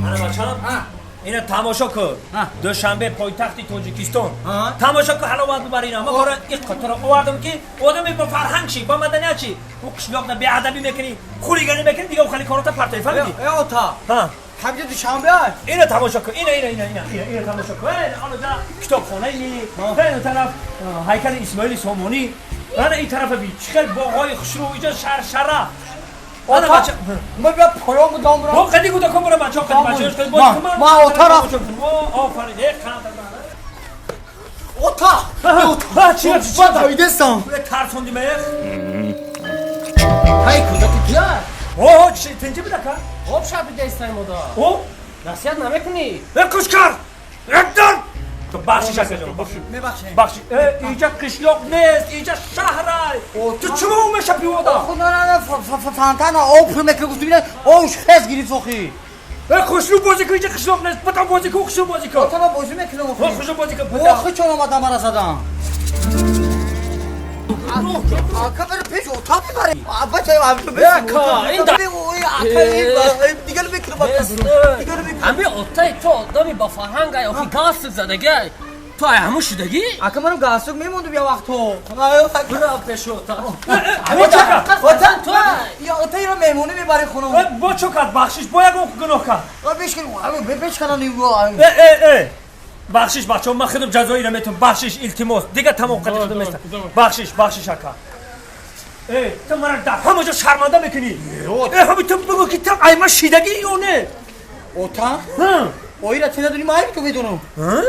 Ана бачам, ина тамошо кун. Душанбе, пойтахти Тоҷикистон. Тамошо кун, ҳаловат бибар ина. Ман бора ин қатора овардам, ки одами бо фарҳанг шӣ, бо маданият шӣ. Ӯ қишлоқда беадаби мекунӣ, хулиганӣ мекунӣ, дига хали корота партои, фаҳмидӣ? Э, ота. Ҳа. Ҳамҷа Душанбе аст? Ина тамошо кун, ина, ина, ина, ина, ина, ина тамошо кун. Ана китобхонаи, ин тараф ҳайкали Исмоили Сомонӣ. Ана ин тарафа би, чӣ хел боғҳои хушрӯ, иҷо шаршара. Ана бача. Ма бия поён будам бирам. Мо қади кӯдакон бира, бачаҳо қади бачаҳош қади боз кун. Ма ота рафт. Офарин, э қанд. Ота! Ота! Чӣ чӣ? Ма давидестам. Тарсонди мех. Ҳай, кӯдаки кия? О, чӣ тинҷи бидака? Об шабидестай мода. О? Насиҳат намекунӣ? Э, кушкар! Эктар! То бахшиш, акаҷон, бахшиш. Мебахшем. Бахшиш. Э, иҷа қишлоқ нест, иҷа шаҳрай. Ту чумо мешапи ода? Худо, на, фонтана об пур мекунад, гуфту бина, ош хез гирифт охи. Э, хушрӯ бозӣ кун, иҷа қишлоқ нест. Батам бозӣ кун, хушрӯ бозӣ кун. Ота, ма бозӣ мекунам О, охи. Хушрӯ бозӣ кун. Охи, чон омада мара задан. Ака, бер пеш ота мебаре. Бача, Ака, ин дигар мекунам. Дигар мекунам. Ҳами отаи ту одами ба фарҳанг ай, охи галстук задагай. Ту ай ҳамун шудагӣ? Ака, манам галстук мемондум я вақто. Бира пеш ота. Ота, ту ай. Я ота иро меҳмонӣ мебаре хонум. Э, бо чо кард, бахшиш, бо ягон гуноҳ кард? Бешкан, бешкана. Э, э, э! Бахшиш, бачаҳо, ман худам ҷазоира метавонам. Бахшиш, илтимос. Дига тамом қади худам местам. Бахшиш, бахшиш, ака. Э, ту мара дар ҳама ҷо шарманда мекунӣ. Э, ҳами ту бигӯ, ки ту ай ман шидагӣ ё не? Ота? Ҳа? Оира ту надонӣ, ман айби ту медонам. Ҳа?